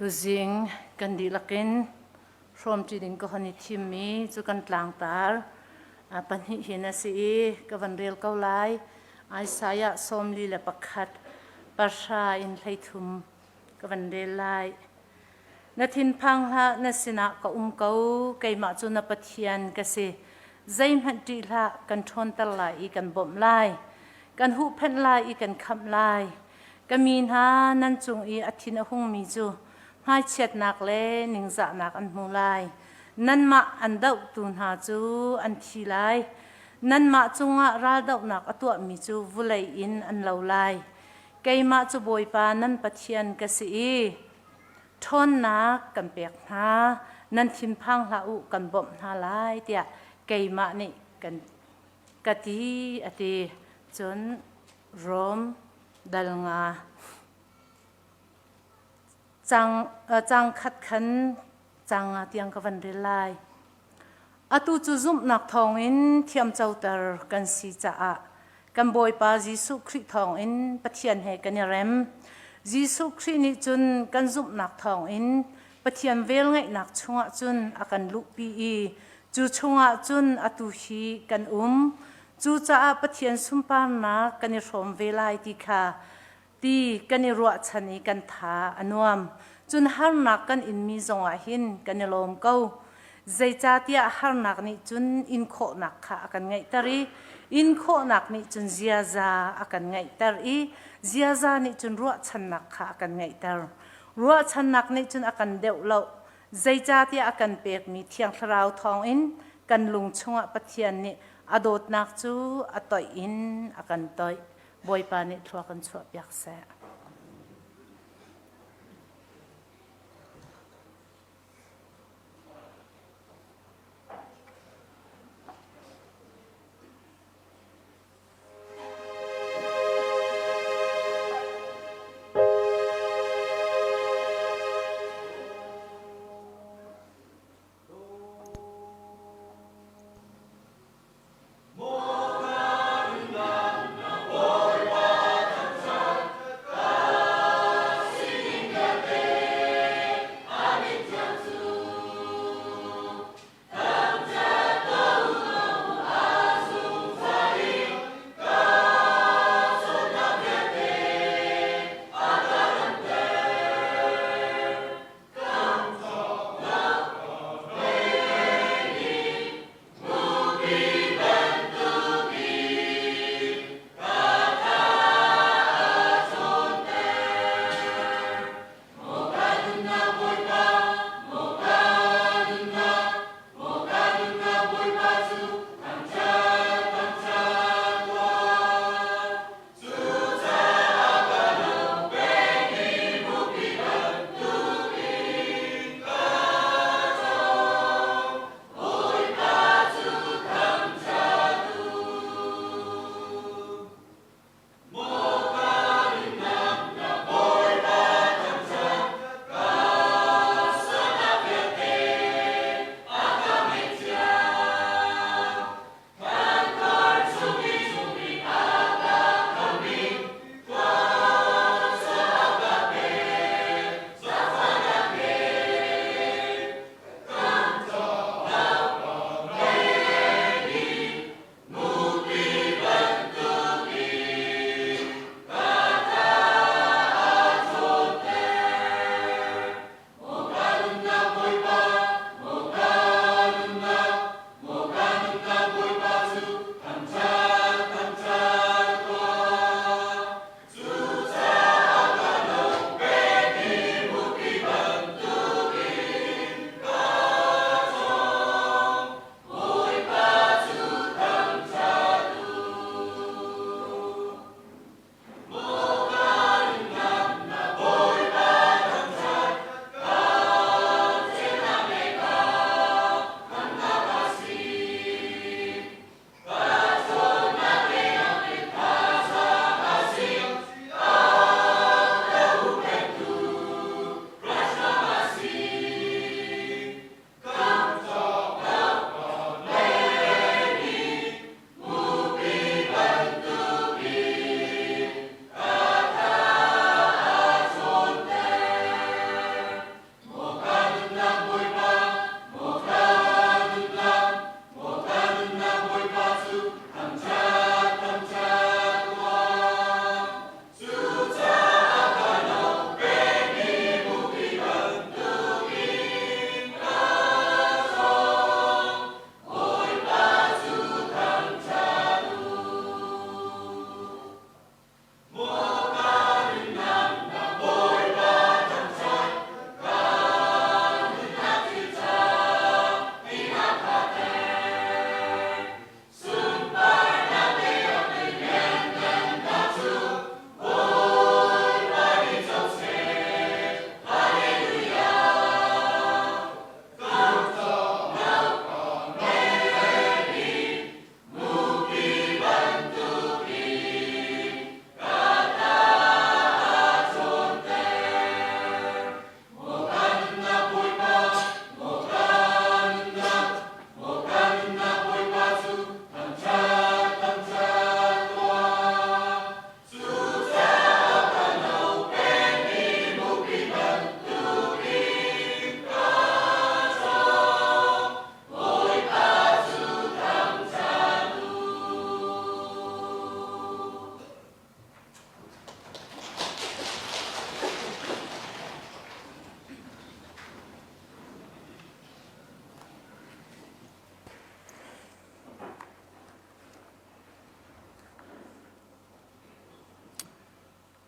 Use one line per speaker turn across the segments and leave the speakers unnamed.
Tuzing kan dihlak in hrawmṭi ding ka hon i thimmi cu kan tlangtar pahnih hin a si i ka van rel ko lai. Isaiah 41 pahra in 13 ka van rel lai. Na thinphang hlah, na sinah ka um ko, keimah cu na Pathian ka si. Zeihmanh ṭih hlah, kan ṭhawnter lai i kan bawmh lai. Kan huhphenh lai i kan khamh lai. Ka mi hna nan cung i a thin a hungmi cu hmaichiatnak le ningzahnak an hmu lai. Nanmah an dohtu hna cu an thi lai. Nanmah cungah raldohnak a tuahmi cu vulei in an lo lai. Keimah cu Bawipa nan Pathian ka si i ṭhawnnak kan pek hna. Nan thinphang hlah u, kan bawmh hna lai tiah keimah nih kan ka ti a ti. Cun Rom dal nga cang khat khan cang nga tiang ka van rel lai. Atu cu zumhnak thawngin thiamcoter kan si caah kan Bawipa Jesuh Khrih thawngin Pathian he kan i rem. Jesuh Khrih nih cun kan zumhnak thawngin Pathian velngeihnak chungah cun a kan luhpi i cu chungah cun atu hi kan um. Cucaah Pathian sunparnak kan i hrawm ve lai ti kha ti kan i ruahchan i kan tha a nuam. Cun harnak kan inmi zongah hin kan i lawm ko. Zeicahtiah harnak nih cun in khawhnak kha a kan ngeihter i in khawhnak nih cun ziaza a kan ngeihter i ziaza nih cun ruahchannak kha a kan ngeihter. Ruahchannak nih cun a kan deuh lo. Zeicahtiah a kan pekmi Thiang Thlarau thawngin kan lung chungah Pathian nih a dawtnak cu a toih in a kan toih. Bawipa nih thlua kan chuahpiak seh.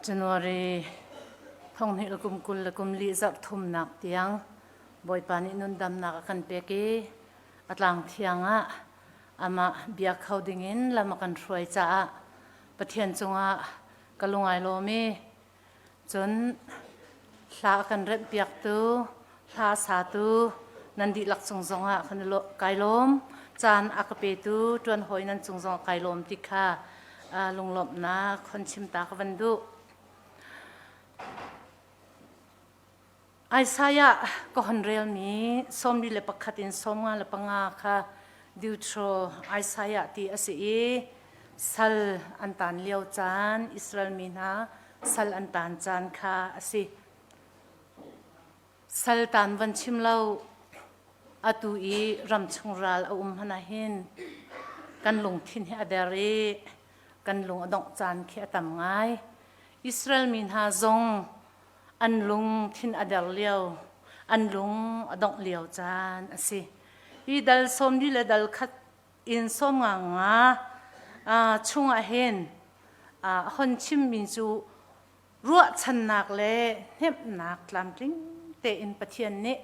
January thonghnih le kum 20 le kum li zarh thumnak tiang Bawipa nih nundamnak a kan pek i a tlang thiang ah amah bia kho dingin lam a kan hruai caah Pathian cungah ka lung ai lawm i cun hla a kan remhpiaktu hla satu nan dihlak cung zongah kan kai lawm. Caan a ka petu ṭuan hawi nan cung zongah kai lawm ti kha lunglawmhnak hon chim ta ka van duh. Isaiah ka hon relmi 41 in 55 kha Deutero Isaiah ti a si i sal an taan lio caan Israel mi hna sal an taan caan kha a si. Sal taan van chim lo atu i ramchung ral a um hmanh ah hin kan lungthin hi a der i kan lung a dongh caan khi a tam ngai. Israel mi hna zong an lungthin a der lio, an lung a dongh lio caan a si. Hi dal sawmli le dal khat in sawm nga nga chungah hin hon chimmi cu ruahchannak le hnemhnak tlamtling tein Pathian nih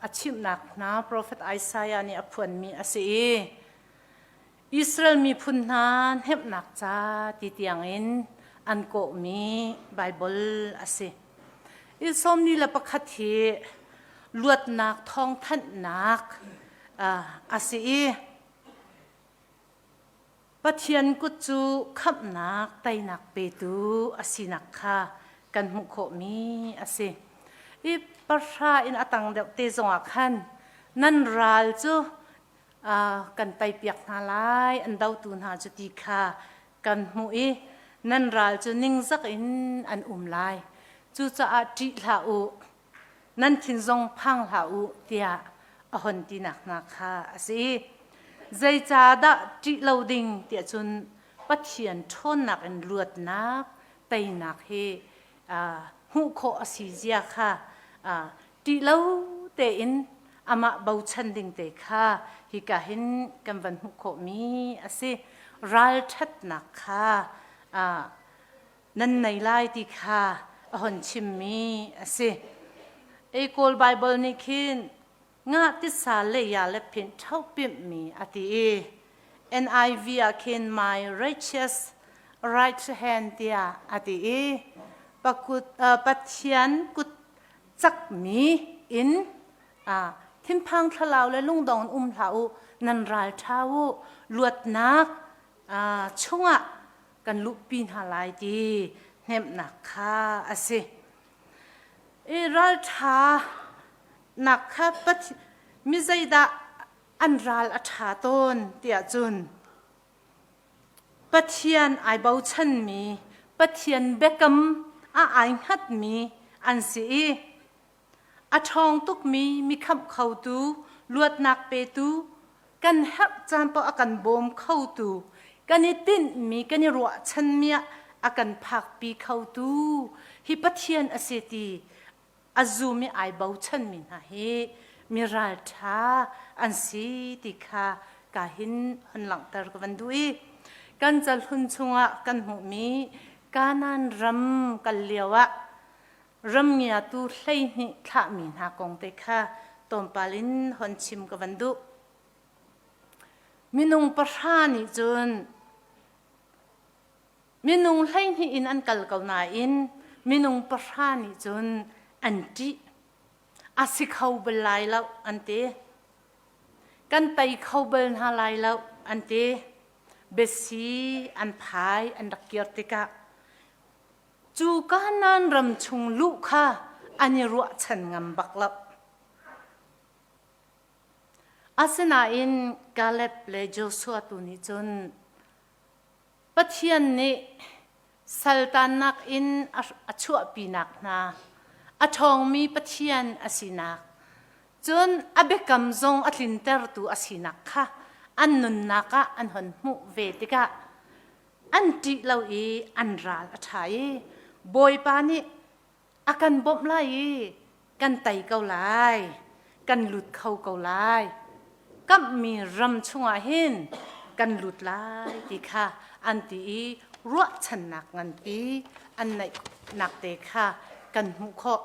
a chimhnak hna profet Isaiah nih a phuanmi a si i Israel miphun hna hnemhnak ca ti tiangin an kawhmi Baibal a si. I 41 hi luatnak thawngthanhnak a si i Pathian kut cu khamhnak teinak petu a sinak kha kan hmuh khawhmi a si. I pahra in a tang deuh te zongah khan nan ral cu kan teipiak hna lai an dotu hna cu ti kha kan hmuh i nan ral cu ningzak in an um lai. Cucaah ṭih hlah u, nan thin zong phang hlah u tiah a hon tinak hna kha a si. Zeicahdah ṭih lo ding tiah cun Pathian ṭhawnnak in luatnak, teinak hi hmuh khawh a si zia kha ṭih lo tein amah bochan ding te kha hika hin kan van hmuh khawhmi a si. Ralṭhatnak kha nan nei lai ti kha a hon chimmi a si. Ei Kawl Baibal nih khin nga tisa le ya le phin ṭho pimhmi a ti i NIV ah khin my righteous right hand tiah a ti i pakut, Pathian kut cakmi in thinphang thlalau le lungdong in um hlah u nan ral ṭha u luatnak chungah kan luhpi hna lai ti hnemhnak kha a si. I ralṭha nak kha mi zeidah an ral a ṭha tawn tiah cun Pathian ai bochanmi Pathian biakam a ai hngatmi an si i A ṭhawng tukmi mi khamh khotu, luatnak petu, kan herh caan paoh a kan bawm khotu, kan i tinhmi, kan i ruahchanmi ah a kan phakpi khotu hi Pathian a si ti a zum i ai bochanmi hna hi mi ralṭha an si ti kha ka hin hon langhter ka van duh i kan calhun chungah kan hmuhmi Kanaan ram kal lio ah Ramngiatu 12 thlahmi hna kong te kha tlawmpal in hon chim ka van duh. Minung pahra nih cun minung 12 in an kal ko nain minung pahra nih cun an ṭih. A si kho bal lai lo an ti. Kan tei kho bal hna lai lo an ti. Biasi an phai an rak kir tikah Cu Kanaan ram chung luh kha an i ruahchan ngam bak lo. Asinain Caleb le Joshua tu nih cun Pathian nih saltannak in a chuahpinak hna, a ṭhawngmi Pathian a sinak, cun a biakam zong a tlintertu a sinak kha an nunnak ah an hon hmuh ve tikah an ṭih lo i an ral a ṭha i Bawipa nih a kan bawmh lai i kan tei ko lai, kan lut kho ko lai. Kamhmi ram chungah hin kan lut lai ti kha an ti i ruahchannak nganpi an neihnak te kha kan hmuh khawh.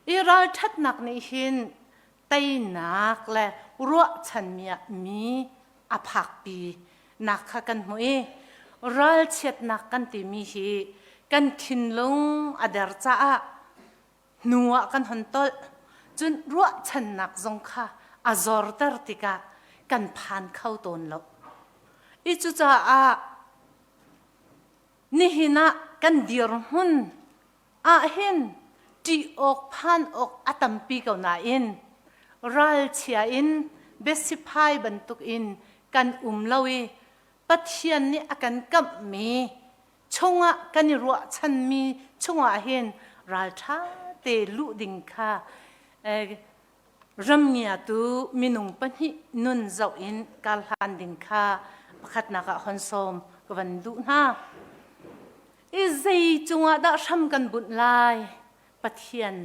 I ralṭhatnak nih hin teinak le ruahchanmi ah mi a phakpi nak kha kan hmuh i ralchiatnak kan timi hi kan thinlung a der caah hnu ah kan hon tolh cun ruahchannak zong kha a zorter tikah kan phan kho tawn lo i cucaah nihin ah kan dirhmun ahhin ṭih awk phan awk a tampi ko nain ralchia in biasiphai bantukin kan um lo i Pathian nih a kan kamhmi chungah kan i ruahchanmi chungah hin ralṭha te luh ding kha ramngiatu minung pahnih nun zoh in kar hlan ding kha pakhatnak ah hon sawm ka van duh hna. I zei cungah dah hram kan bunh lai? Pathian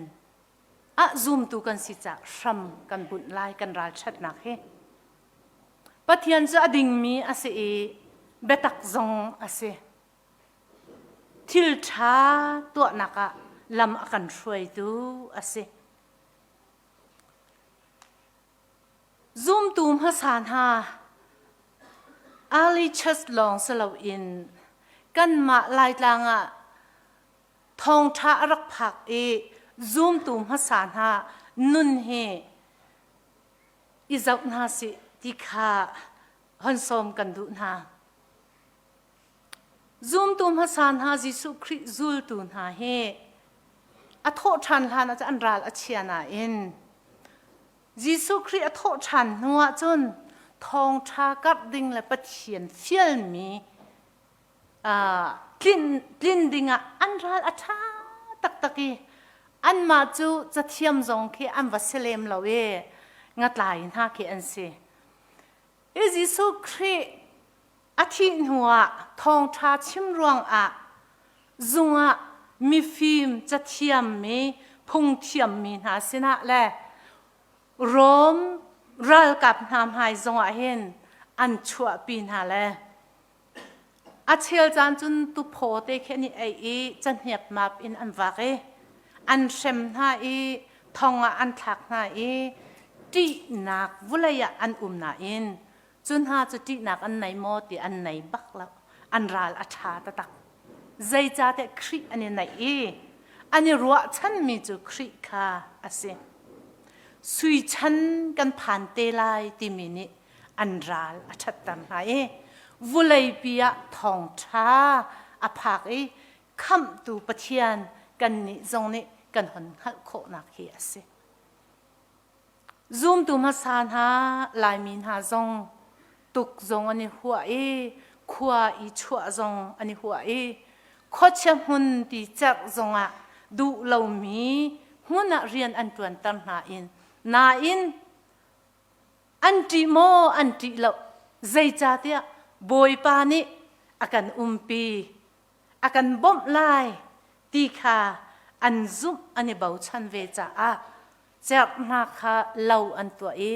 ah zumtu kan si caah hram kan bunh lai kan ralṭhatnak hi. Pathian cu a dingmi a si i biatak zong a si. Thil ṭha tuahnak ah lam a kan hruaitu a si. Zumtu hmasa hna early church lawng si loin kanmah Laitlang ah thawngṭha a rak phak i zumtu hmasa hna nun hi i zoh hna sih ti kha hon sawm kan duh hna. Zumtu hmasa hna Jesuh Khrih zultu hna hi a thawh ṭhan hlan ah an ral a chia nain Jesuh Khrih a thawh ṭhan hnu ahcun thawngṭha karh ding le Pathian fialmi tlin, tlin dingah an ral a ṭha taktak i anmah cu cathiam zong khi an va si lem lo i ngatlai hna khi an si. I Jesuh Khrih a thih hnuah thawngṭha chim ruangah zung ah mifim cathiammi phungthiammi hna sinah le Rom ralkap hna hmai zongah hin an chuahpi hna le a chel caan cun tuphaw te khi an i ei i cahniap map in an vak i an hrem hna i thong ah an thlak hna i ṭihnak vulei ah an um nain Cu hna cu ṭihnak an nei maw ti an nei bak lo. An ral a ṭha taktak. Zeicahtiah Khrih an i naih i an i ruahchanmi cu Khrih kha a si. Sui chan kan phan te lai timi nih an ral a ṭhatter hna i vuleipi ah thawngṭha a phak i khamhtu Pathian kannih zong nih kan hon hngalh khawhnak hi a si. Zumtu hmasa hna Laimi hna zong tuk zong an i huah i khua i chuah zong an i huah i khuachia hmun ti cerh zongah duh lomi hmun ah rian an ṭuanter hna in nain an ṭih maw an ṭih lo zeicahtiah Bawipa nih a kan umpi a kan bawmh lai ti kha an zumh an i bochan ve caah cerhnak kha lo an tuah i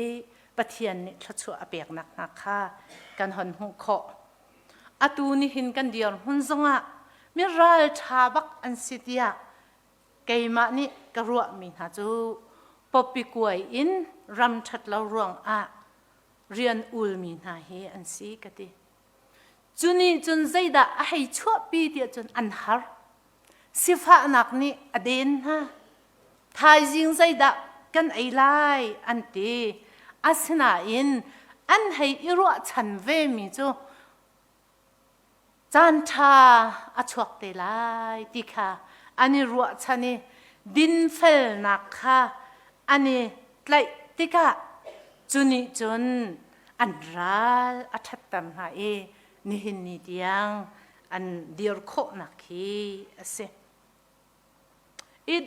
Pathian nih thluachuah a peknak hna kha kan hon hmuh khawh. Atu nihin kan dirhmun zongah mi ralṭha bak an si tiah keimah nih ka ruahmi hna cu pawpi kuai in ram ṭhat lo ruangah rian ulmi hna hi an si ka ti. Cu nih cun zeidah a hei chuahpi tiah cun an har. Sifahnak nih a den hna. Thaizing zeidah kan ei lai an ti. Asinain an hei i ruahchan vemi cu caanṭha a chuak te lai ti kha an i ruahchan i dinfelnak kha an i tlaih tikah cu nih cun an ral a ṭhatter hna i nihin ni tiang an dir khawhnak hi a si. I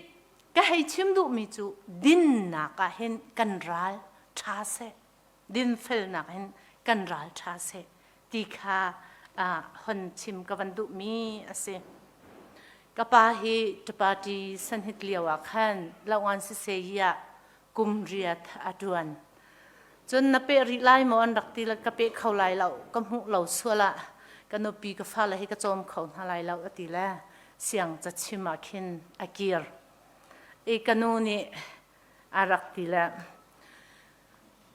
ka hei chim duhmi cu dinnak ah hin kan ral ṭha seh, dinfelnak hin kan ral ṭha seh ti kha hon chim ka van duhmi a si. Ka pa hi party sanhit lio ah khan Laungan Siseyi ah kum riat a ṭuan. Cun na peh rih lai maw an rak ti le ka peh kho lai lo, ka hmuh lo sual ah. Ka nupi ka fale hi ka cawm kho hna lai lo a ti le siang cachim ah khin a kir. I ka nu nih a rak ti le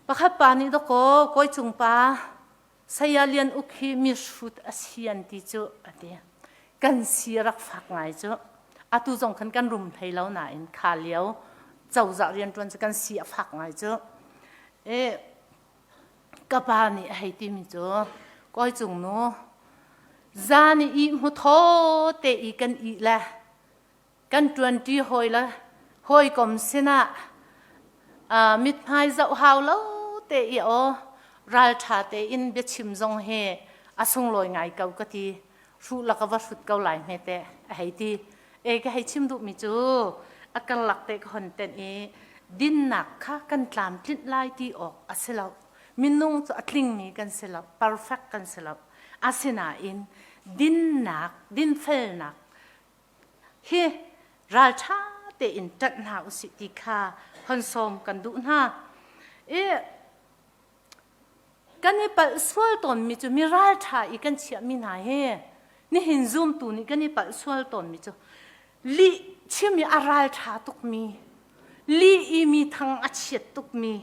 pakhat pa nih dawkaw kawi cung pa Saya Lian Uk hi mi hrut a si an ti cu a ti. Kan si rak fak ngai cu. Atu zong khan kan rum hlei lo nain kha lio cozah rianṭuan cu kan si a fak ngai cu. E, ka pa nih a hei timi cu kawi cung nu zan i ih hmu thaw te i kan ih le kan ṭuanṭi hawi le hawikom sinah mithmai zoh hau lo te i aw ralṭha tein biachim zong hi a sunglawi ngai ko ka ti. Hruh la ka va hrut ko lai hme teh a hei ti. E ka hei chim duhmi cu a karlak te ka hon tenh i dinnak kha kan tlamtlinh lai ti awk a si lo. Minung cu a tlingmi kan si lo, perfect kan si lo. Asinain dinnak, dinfelnak hi ralṭha tein ṭanh hna usih ti kha hon sawm kan duh hna. I kan i palh sual tawnmi cu mi ralṭha i kan chiahmi hna hi nihin zumtu nih kan i palh sual tawnmi cu lih chim i a ralṭha tukmi lih i mi thang a chiat tukmi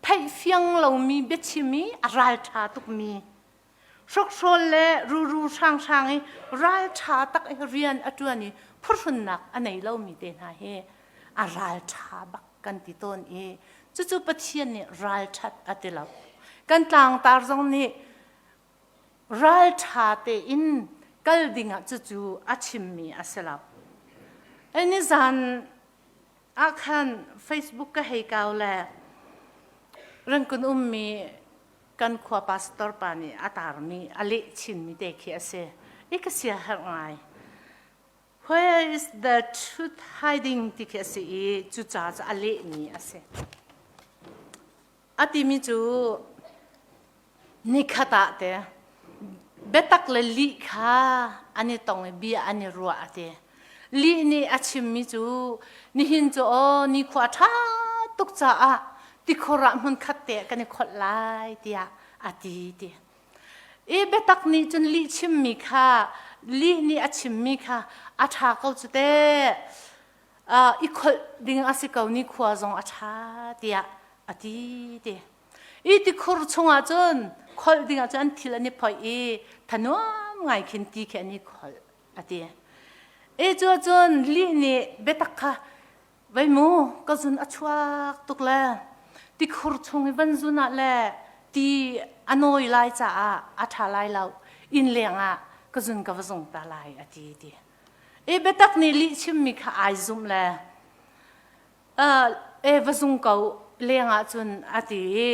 theih fiang lomi biachim i a ralṭha tukmi hrokhrawl le ruru hranghrang i ralṭha tak i rian a ṭuan i phuhrunnak a nei lomi te hna hi a ralṭha bak kan ti tawn i cucu Pathian nih ralṭhat a ti lo. Kan tlangtar zong nih ralṭha tein kal dingah cucu a chimmi a si lo. Ni zan ah khan Facebook ka hei kau le Rangkun ummi kan khua pastor pa nih a tarmi a leh chinmi te khi a si. I ka sia herh ngai. Where is the truth hiding ti khi a si i cuca cu a lehmi a si. A timi cu nikhat ah te biatak le lih kha an i tong i bia an i ruah a ti. Lih nih a chimmi cu nihin cu aw nikhua a ṭha tuk caah tikhor ah hmunkhat te kan i kholh lai tiah a ti ti. I biatak nih cun lih chimmi kha lih nih a chimmi kha a ṭha ko cu teh i kholh ding a si ko nikhua zong a ṭha tiah a ti ti. I tikhur chungah cun kholh dingah cun an thil an i phoih i thanuam ngai khin ti khi an i kholh. a ti. E cu cun lih nih biatak kha vei mu ka zun a chuak tuk le tikhur chung i van zun ah le ti a nawi lai caah a ṭha lai lo inn leng ah ka zun ka va zung ta lai a ti ti. E biatak nih lih chimmi kha ai zumh le e va zung ko leng ah cun a ti i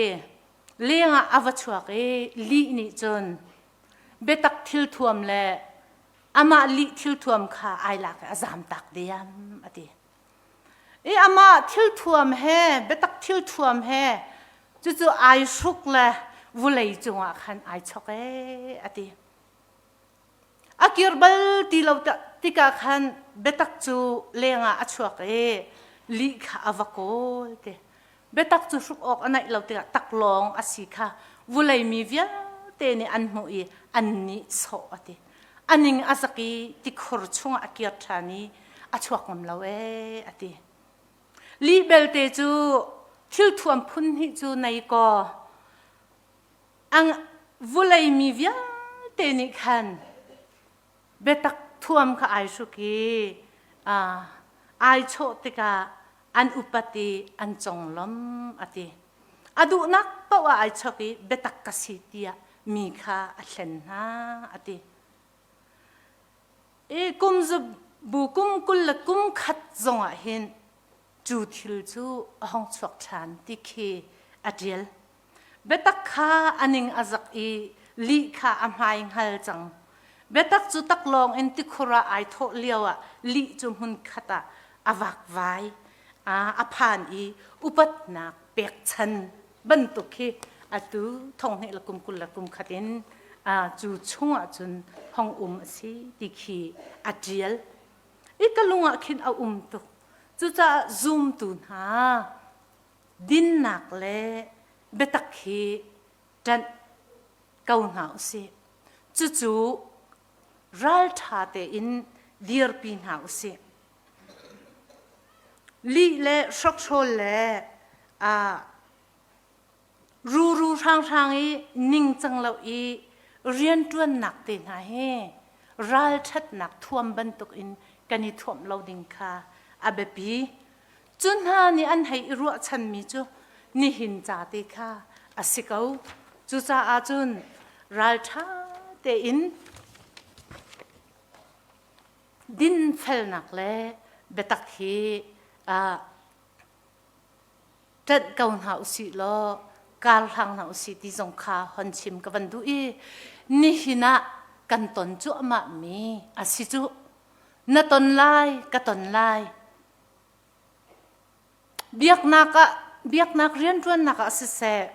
leng ah a va chuak i lih nih cun biatak thilthuam le amah lih thilthuam kha ai lak i a zamtak diam a ti. I amah thilthuam he biatak thilthuam he cucu ai hruk le vulei cungah khan ai chok ee a ti. A kir bal ti lo tikah khan biatak cu lengah a chuak i lih kha a va kawl ti. Biatak cu hruk awk a naih lo tikah taklawng a si kha vulei mi vialte nih an hmuh i an nihsawh a ti. A ning a zak i tikhur chungah a kir ṭhan i a chuak ngam lo ee a ti. Lih belte cu thilthuam phun hnih cu nei kaw ang vulei mi vialte nih khan biatak thuam kha ai hruk i ai chawh tikah an upat i an conglawm a ti. A duhnak paoh ah ai chok i biatak ka si tiah mi kha a hlen hna a ti. I kum bu kum 20 le kum khat zongah hin cu thil cu a hong chuak ṭhan ti khi a ṭial. Biatak kha a ning a zak i lih kha a hmai hngal cang. Biatak cu taklawng in tikhur ah ai thawh lioah lih cu hmunkhat ah a vakvai, a phan i upatnak pekchan bantuk khi atu thonghnih le kum 20 le kum khat in cu chungah cun hong um a si ti khi a ṭial. I ka lung ah khin a um tuk. Cucaah zumtu hna dinnak le biatak hi ṭanh ko hna usih. Cucu ralṭha tein dirpi hna usih. Lih le hrokhrawl le ruru hranghrang i ningcang lo i rianṭuannak te hna hi ralṭhatnak thuam bantukin kan i thuamh lo ding kha a biapi. Cu hna nih an hei i ruahchanmi cu nihin ca te kha a si ko. Cucaah cun ralṭha tein dinfelnak le biatak hi ṭanh ko hna usih law kar hlang hna usih ti zong kha hon chim ka van duh i nihin ah kan ton cuahmah mi a si cu. Na ton lai, ka ton lai. Biaknak ah biaknak rianṭuannak ah siseh,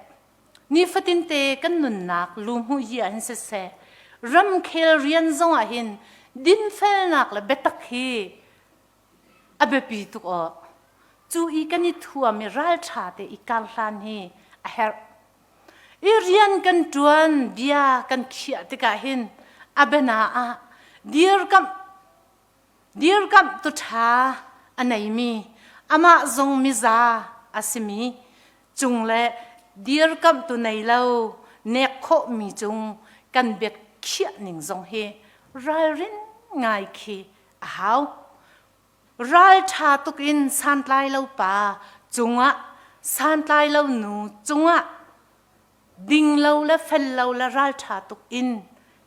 nifatinte kan nunnak luhmuh yi ah hin siseh, ramkhel rian zong ah hin dinfelnak le biatak hi a biapi tuk aw. Cu i kan i thuam i ralṭha te i karhlan hi a herh. I rian kan ṭuan bia kan khiah tikah hin a biana ah dirkamh Dirkamh tu ṭha a neimi, amah zong miza a simi cung le dirkamhtu nei lo nek khawhmi cung kan biakhiah ning zong hi ralrin ngai khi a hau. Ralṭha tuk in santlai lo pa cungah, santlai lo nu cungah ding lo le fel lo le ralṭha tuk in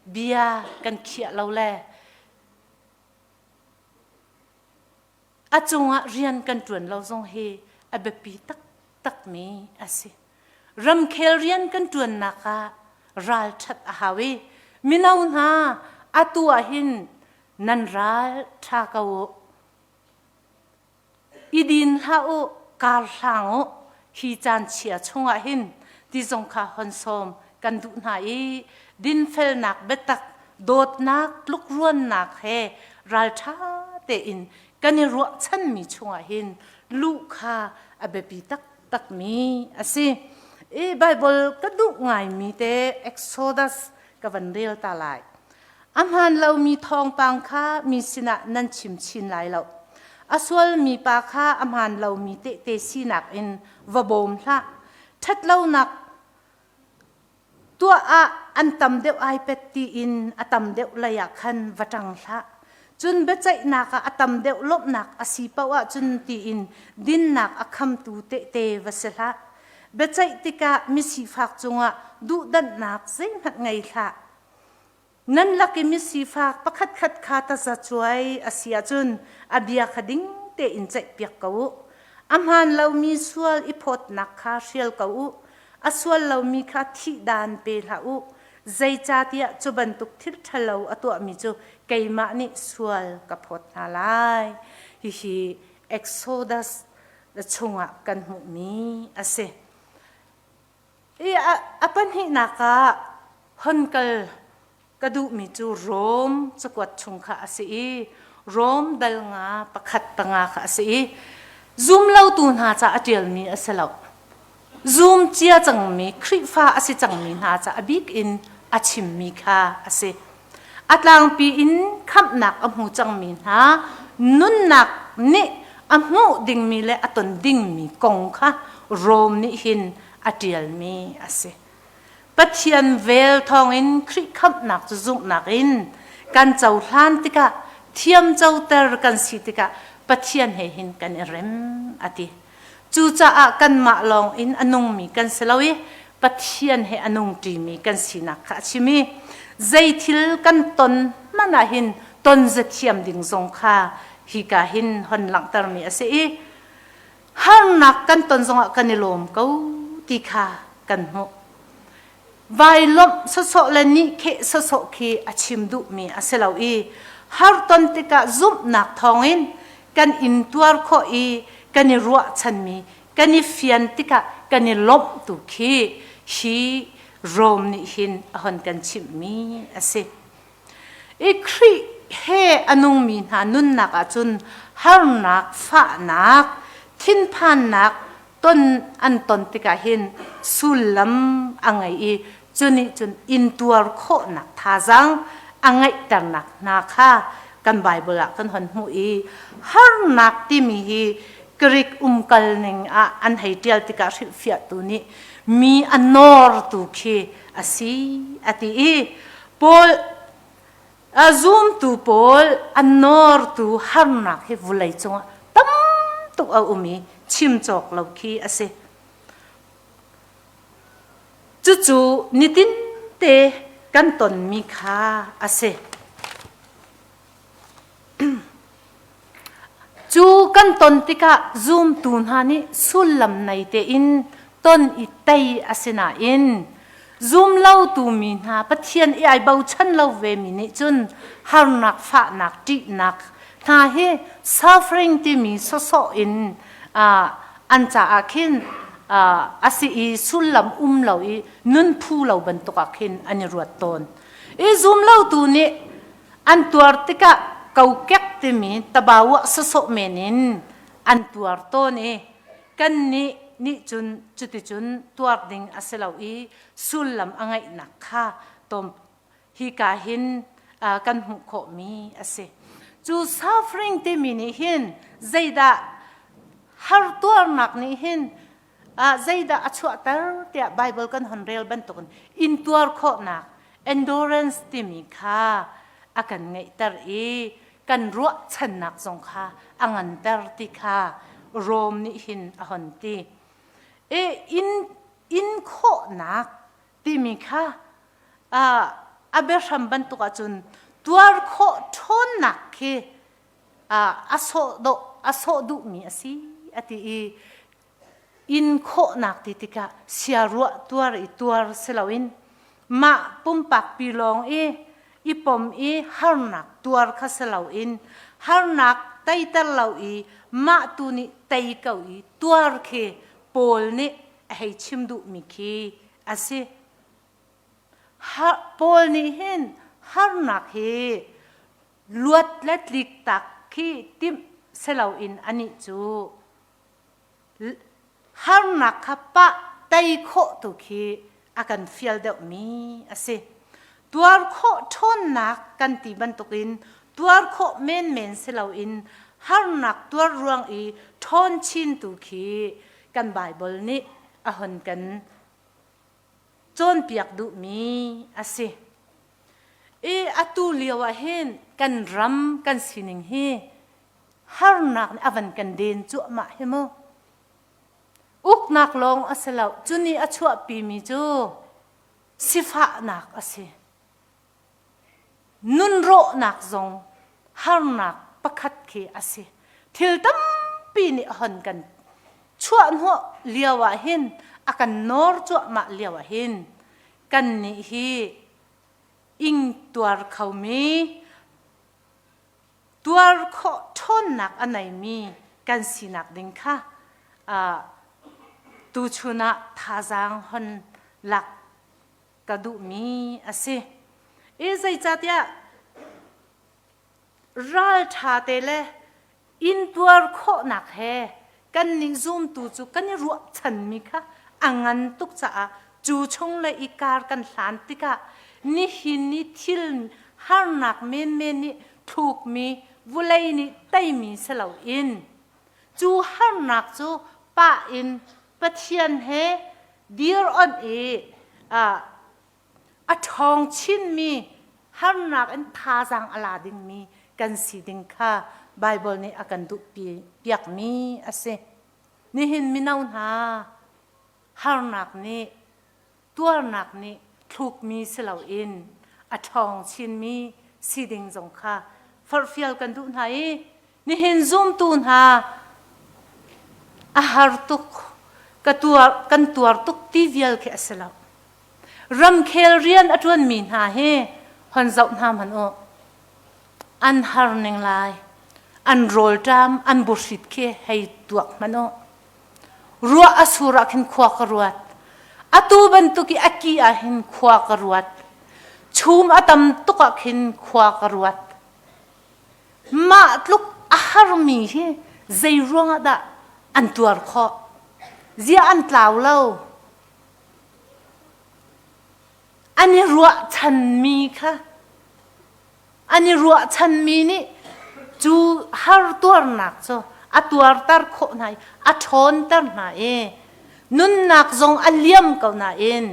bia kan khiah lo le A cungah rian kan ṭuan lo zong hi a biapi taktakmi a si. Ramkhel rian kan ṭuannak ah ralṭhat a hau i mino hna atu ah hin nan ral ṭha ko u. I din hlah u, kar hlang u, hi caan chia chungah hin ti zong kha hon sawm kan duh hna i dinfelnak biatak dawtnak tlukruannak he ralṭha tein kan i ruahchanmi chungah hin luh kha a biapi taktakmi a si. I Bible ka duh ngaimi te Exodus ka van rel ta lai. A hmaan lomi thawngpang kha mi sinah nan chim chin lai lo. A sualmi pa kha a hmaan lomi tehte sinak in va bawm hlah. Ṭhatlonak tuah ah an tam deuh ai pet tiin a tam deuh lei ah khan va ṭang hlah. Cun biaceihnak ah a tam deuh lawmhnak a si paoh ahcun tiin dinnak a khamtu tehte va si hlah. Biaceih tikah misifak cungah duhdanhnak zeihmanh ngei hlah. Nan lak i misifak pakhatkhat kha tazacuai a si ahcun a bia kha ding tein ceihpiak ko u. A hmaan lomi sual i phawtnak kha hrial ko u. A sual lomi kha thihdan pe hlah u. Zeicahtiah cu bantuk thil ṭhalo a tuahmi cu keimah nih sual ka phawt hna lai. Hihi Exodus chungah kan hmuhmi a si. I a pahnihnak ah hon kal ka duhmi cu Rom cakuat chung kha a si i Rom dal nga pakhat panga kha a si i zumlotu hna ca a ṭialmi a si lo. Zum cia cangmi Khrihfa a si cangmi hna ca a bik in a chimmi kha a si. A tlangpi in khamhnak a hmu cangmi hna nunnak nih a hmuh dingmi le a ton dingmi kong kha Rom nih hin a ṭialmi a si. Pathian vel thawngin Khrih khamhnak cu zumhnak in kan cohlan tikah thiamcoter kan si tikah Pathian he hin kan i rem a ti. Cucaah kanmah lawng in a nungmi kan si lo i Pathian he a nungṭimi kan sinak kha a chim i zei thil kan ton hmanh ah hin ton zathiam ding zong kha hika hin hon langhtermi a si i harnak kan ton zongah kan i lawm ko ti kha kan hmuh. Vai lawmh sawsawh le nihkheh sawsawh khi a chim duhmi a si lo i har ton tikah zumhnak thawngin kan intuar khawh i kan i ruahchanmi kan i fian tikah kan i lawmh tu khi hi Rom nih hin a hon kan chimhmi a si. I Khrih he a nungmi hna nunnak ahcun harnak, fahnak, thinphannak ton an ton tikah hin sullam a ngei i Cu nih cun intuar khawhnak thazaang a ngeihternak hna kha kan Baibal ah kan hon hmuh i harnak timi hi Greek umkal ning ah an hei ṭial tikah hrilhfiahtu nih mi a nawrtu khi a si a ti i Paul a zumtu pawl a nawrtu harnak hi vulei cungah tam tuk a um i chim cawk lo khi a si. Cucu nitinte kan tonmi kha a si. Cu kan ton tikah zumtu hna nih sullam nei tein ton i tei a si nain zumlotu mi hna Pathian i ai bochan lo ve mi nih cun harnak fahnak ṭihnak hna hi suffering timi sawsawh in an caah khin a si i sullam um lo i nun phu lo bantuk ah khin an i ruat tawn. I zumlotu nih an tuar tikah kokek timi tabawah sawsawh men in an tuar tawn i kannih nih cun cuticun tuar ding a si lo i sullam a ngeihnak kha tom hika hin kan hmuh khawhmi a si. Cu suffering timi nih hin zeidah hartuarnak nih hin zeidah a chuahter tiah Bible kan hon rel bantukin intuar khawhnak endurance timi kha a kan ngeihter i kan ruahchannak zong kha a nganter ti kha Rom nih hin a hon ti. E in in khawhnak timi kha a biahram bantuk ahcun tuar khawh ṭhawnnak khi a sawh dawh a sawh duhmi a si a ti i in khawhnak ti tikah siaruah tuar i tuar si loin mah pumpak pi lawng i i pom i harnak tuar kha si loin harnak teiter lo i mah tu nih tei ko i tuar khi Paul nih a hei chim duhmi khi a si. Paul nih hin harnak hi luat le tlik tak khi timh si loin anih cu harnak kha pah tei khawh tu khi a kan fial deuhmi a si. Tuar khawh ṭhawnnak kan ti bantukin tuar khawh menmen si loin harnak tuar ruang i ṭhawn chin tu khi kan Baibal nih a hon kan cawnpiak duhmi a si. I atu lio ah hin kan ram kan sining hi harnak nih a van kan den cuahmah hi mu. Uknak lawng a si lo. Cu nih a chuahpimi cu sifahnak a si. Nun rawhnak zong harnak pakhat khi a si. Thil tampi nih a hon kan chuahhnawh lio ah hin a kan nawr cuahmah lio ah hin kannih hi ingtuar khomi tuar khawh ṭhawnnak a neimi kan sinak ding kha tuchun ah thazaang hon lak ka duhmi a si. I zeicahtiah ralṭha te le intuar khawhnak he kannih zumtu cu kan i ruahchanmi kha a ngan tuk caah cu chung le i kar kan hlan tikah nihin ni thil harnak menmen nih thlukmi vulei nih teimi si loin cu harnak cu pah in Pathian he dir onh i a ṭhawng chinmi harnak in thazaang a la dingmi kan si ding kha Baibal nih a kan duh piakmi a si. Nihin mino hna harnak nih tuarnak nih thlukmi si loin a ṭhawng chinmi si ding zong kha forhfial kan duh hna i nihin zumtu hna a har tuk ka tuar kan tuar tuk ti vial khi a si lo. Ramkhel rian a ṭuanmi hna hi hon zoh hna hmanh u. An har ning lai. An rawlṭam, an buhrit khi hei tuak hmanh u. Ruah a sur ah khin khua ka ruat. Atu bantuk i a ki ah hin khua ka ruat. Chum a tam tuk ah khin khua ka ruat. Mah tluk a harmi hi zei ruangah dah an tuar khawh? Ziah an tlau lo? An i ruahchanmi kha an i ruahchanmi nih cu har tuarnak cu a tuarter khawh hna i a ṭhawnter hna i nunnak zong a liam ko nain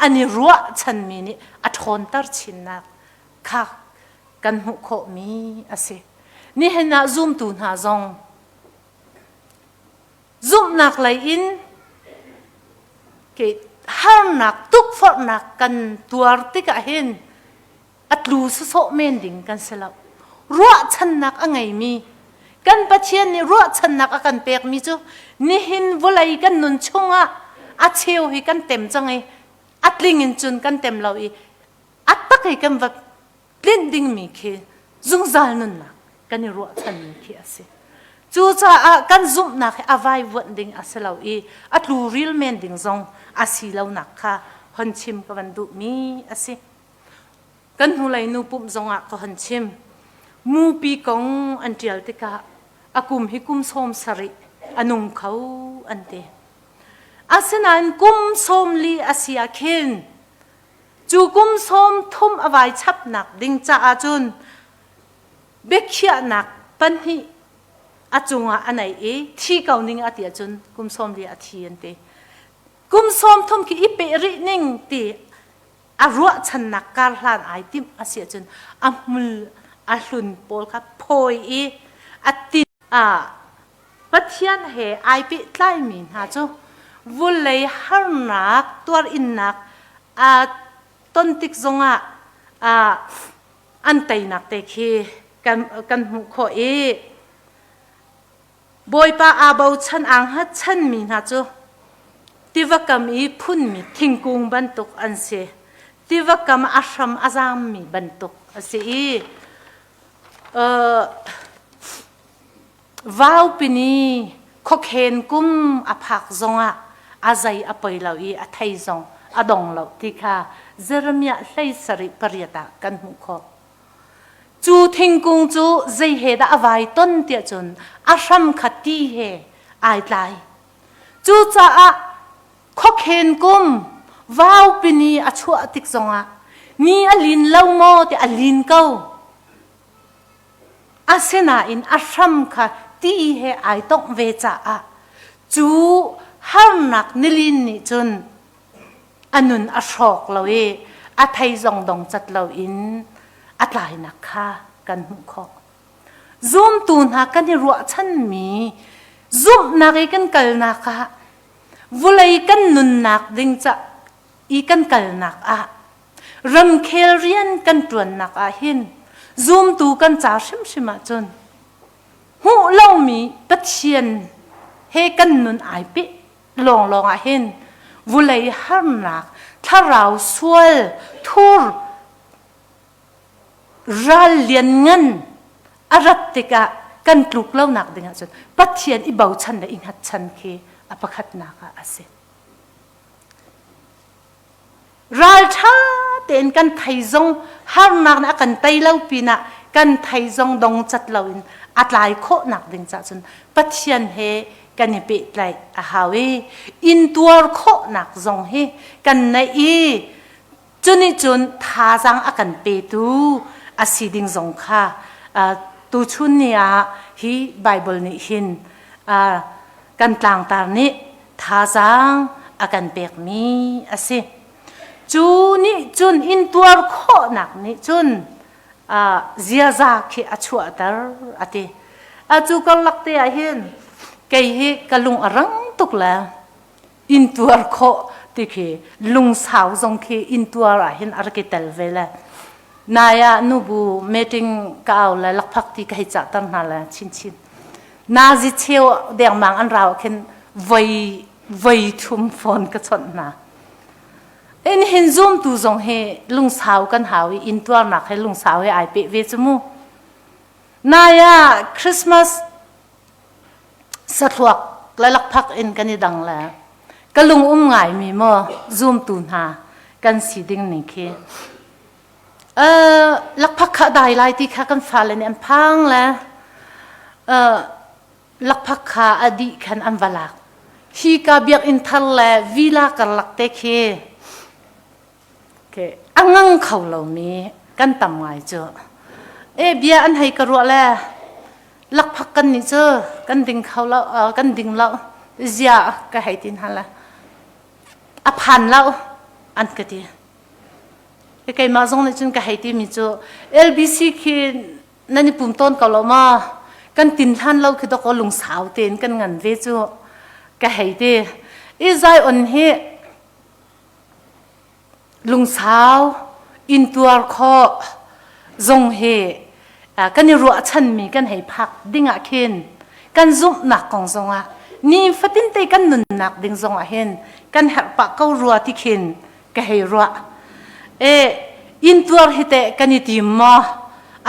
an i ruahchanmi nih a ṭhawnter chinnak kha kan hmuh khawhmi a si. Nihin ah zumtu hna zong zumhnak lei in ke harnak tukforhnak kan tuar tikah hin a tlu sawsawh men ding kan si lo. Ruahchannak a ngeimi kan Pathian nih ruahchannak a kan pekmi cu nihin vawlei kan nun chungah a cheu hi kan tem cang i a tling in cun kan tem lo i a tak i kan va tlinh dingmi khi zungzal nunnak kan i ruahchanmi khi a si. Cucaah kan zumhnak hi a vaivuanh ding a si lo i a tlu ril men ding zong a si lonak kha hon chim ka van duhmi a si. Kan hnulei nu pumh zongah ka hon chim. Mupi kong an ṭial tikah a kum hi kum 70 a nung kho an ti. Asinain kum 40 a si ah khin cu kum 30 a vai chapnak ding caah cun biakhiahnak pahnih a cungah a nei i thi ko ning a ti ahcun kum 40 a thi an ti. Kum 30 khi i peh rih ning ti a ruahchannak kar hlan ai timh a si ahcun a hmul a hlun pawl kha phawi i a tin a Pathian he ai pehtlaimi hna cu vulei harnak tuarinnak a ton tik zongah an teinak te khi kan hmuh khawh i Bawipa aa bochan aa hngatchanmi hna cu tiva kam i phunmi thingkung bantuk an si. Tiva kam a hram a zammi bantuk a si i vaupini khuakhen kum a phak zongah a zei a poi lo i a thei zong a dong lo ti kha Jeremiah 17:8 ah kan hmuh khawh. Cu thingkung cu zei he dah a vai ton tiah cun a hram kha ti he ai tlai. Cucaah khuakhen kum vaupini a chuah tik zongah ni a lin lo maw ti a lin ko. Asinain a hram kha ti he ai tongh ve caah cu harnak nilin nih cun a nun a hrawk lo i a thei zong dong cat loin a tlainak kha kan hmuh khawh. Zumtu hna kan i ruahchanmi zumhnak i kan kalnak ah vulei kan nunnak ding ca i kan kalnak ah ramkhel rian kan ṭuannak ah hin zumtu kan ca hrimhrim ahcun hmuh lomi Pathian he kan nun ai peh lawnglawng ah hin vulei harnak thlarau sual thur ral lianngan a rat tikah kan tluk lonak ding ahcun Pathian i bochan le i hngatchan khi a pakhatnak ah a si. Ralṭha tein kan thei zong harnak nih a kan tei lo pinah kan thei zong dong cat loin a tlai khawhnak ding cah cun Pathian he kan i pehtlaih a hau i intuar khawhnak zong hi kan neih i cunih cun thazaang a kan petu a si ding zong kha tuchun ni ah hi Bible nih hin kan tlangtar nih thazaang a kan pekmi a si. Cu nih cun intuar khawhnak nih cun ziaza khi a chuahter a ti. A cu karlak te ah hin kei hi ka lung a rang tuk le intuar khawh ti khi lungsau zong khi intuar ah hin a rak i tel ve le nai ah nubu meeting ka au le lakphak ti ka hei cahter hna le chinchin Nazi cheu dengmang an rau khin voi voi thum phone ka chawnh hna. In hin zumtu zong hi lungsau kan hau i intuarnak he lungsau he ai peh ve cu mu. Nai ah Christmas sathluak le lakphak in kan i dang le ka lung um ngai mi maw zumtu hna kan si ding ning khi Lakphak kha a dai lai ti kha kan fale nih an phang le lakphak kha a dih khan an va lak. Hi ka biakinn thar le villa karlak te khi okay. A ngang kho lomi kan tam ngai cu. E bia an hei ka ruah le lakphak kan nih cu kan ding kho lo kan ding lo zia ka hei tin hna le a phan lo an ka ti. Keimah zong nih cun ka hei timi cu LBC khi nan i pum tawn ko lo ma kan tin hlan lo khi dok lungsau tein kan ngan ve cu ka hei ti. I Zion hi lungsau intuar khawh zong hi kan i ruahchanmi kan hei phak ding ah khin kan zumhnak kong zongah nifatin te kan nunnak ding zongah hin kan herh pah ko rua ti khin ka hei ruah. E intuar hi teh kan i tim maw?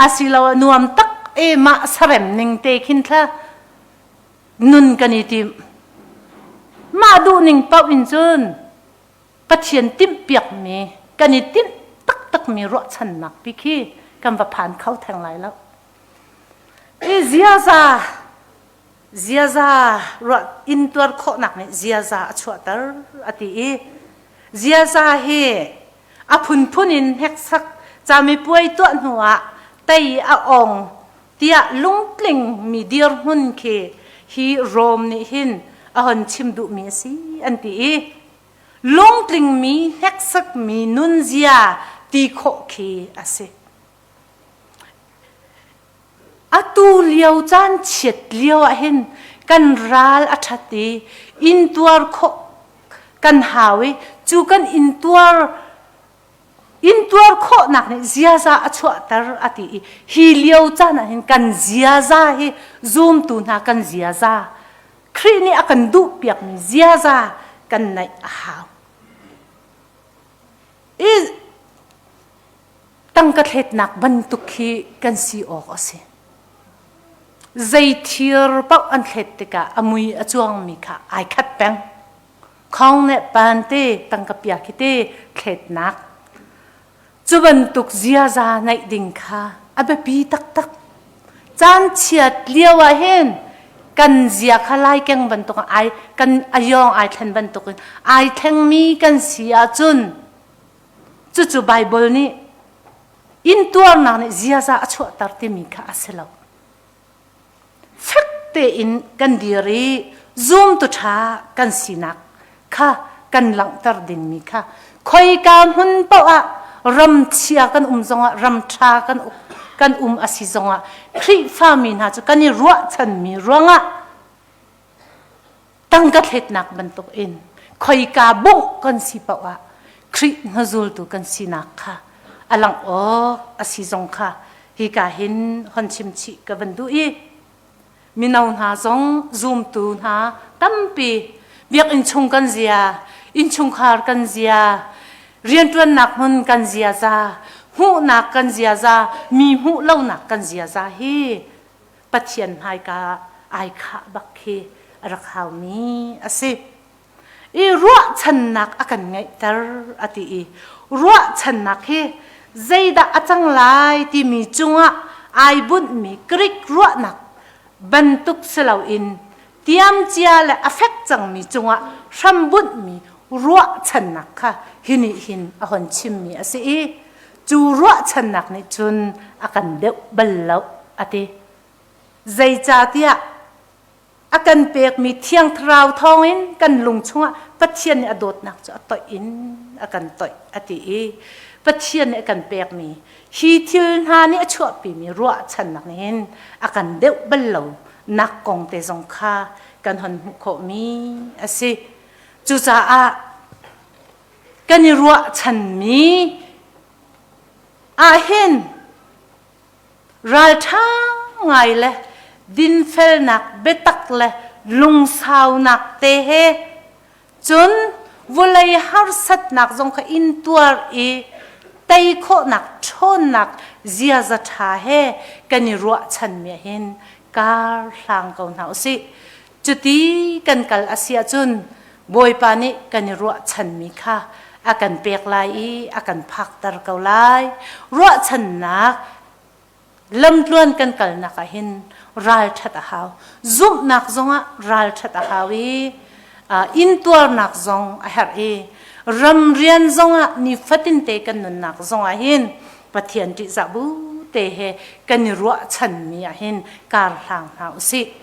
Asiloah nuam tak e mah sarem ning te khin thla nun kan i tim. Mah duhning paoh in cun Pathian timhpiakmi kan i timh taktakmi ruahchannak pi khi kan va phan kho theng lai lo. I ziaza ziaza ruah intuar khawhnak nih ziaza a chuahter a ti i ziaza hi a phunphun in hneksak camipuai tuah hnu ah tei a ong tiah lungtling mi dirhmun khi hi Rom nih hin a hon chim duhmi a si an ti i lungtlingmi hneksakmi nunzia ti khawh khi a si. Atu lio caan chiat lio ah hin kan ral a ṭhat i intuar khawh kan hau i cu kan intuar intuar khawhnak nih ziaza a chuahter a ti i hi lio caan ah hin kan ziaza hi zumtu hna kan ziaza Khrih nih a kan duhpiakmi ziaza kan neih a hau. I tangka thletnak bantuk khi kan si awk a si. Zei thir paoh an thlet tikah a mui a cuangmi kha ai khat peng. Khong le pan te tangka pia khi te thletnak. Cu bantuk ziaza neih ding kha a biapi taktak. Caan chiat lio ah hin kan zia kha laikeng bantuk ai kan ayong ai thlen bantukin ai thlengmi kan si ahcun cucu Bible nih intuarnak nih ziaza a chuahter timi kha a si lo. Fek tein kan dir i zumtu ṭha kan sinak kha kan langhter dingmi kha khoika hmun paoh ah ram chia kan um zongah ram ṭha kan kan um a si zongah Khrihfami hna cu kan i ruahchanmi ruangah tangka thletnak bantuk in khoika bungh kan si paoh ah Khrih hnazultu kan sinak kha a langh awk a si zong kha hika hin hon chim chih ka van duh i mino hna zong zumtu hna tampi biakinn chung kan zia innchungkhar kan zia rianṭuannak hmun kan ziaza hmuhnak kan ziaza mi hmuh lonak kan ziaza hi Pathian hmaika ai khah bak khi a rak haumi a si. I ruahchannak a kan ngeihter a ti i ruahchannak hi zeidah a cang lai timi cungah ai bunhmi Greek ruahnak bantuk si loin tiamcia le a fek cangmi cungah hrambunhmi ruahchannak kha hi nih hin a hon chimmi a si i cu ruahchannak nih cun a kan deuh bal lo a ti. Zeicahtiah a kan pekmi Thiang Thlarau thawngin kan lung chungah Pathian nih a dawtnak cu a toih in a kan toih a ti i Pathian nih a kan pekmi hi thil hna nih a chuahpimi ruahchannak nih hin a kan deuh bal lo nak kong te zong kha kan hon hmuh khawhmi a si. Cucaah kan i ruahchanmi ahhin ralṭha ngai le dinfelnak biatak le lungsaunak te he cun vawlei harsatnak zong kha intuar i tei khawhnak ṭhawnnak ziaza ṭha he kan i ruahchanmi ahhin kar hlang ko hna usih. Cuti kan kal a si ahcun Bawipa nih kan i ruahchanmi kha a kan pek lai i a kan phakter ko lai. Ruahchannak lamtluan kan kalnak ah hin ralṭhat a hau. Zumhnak zongah ralṭhat a hau i intuarnak zong a herh i Ram rian zongah nifatin te kan nunnak zongah hin Pathian ṭihzah bu te he kan i ruahchanmi ah hin kar hlang hna usih.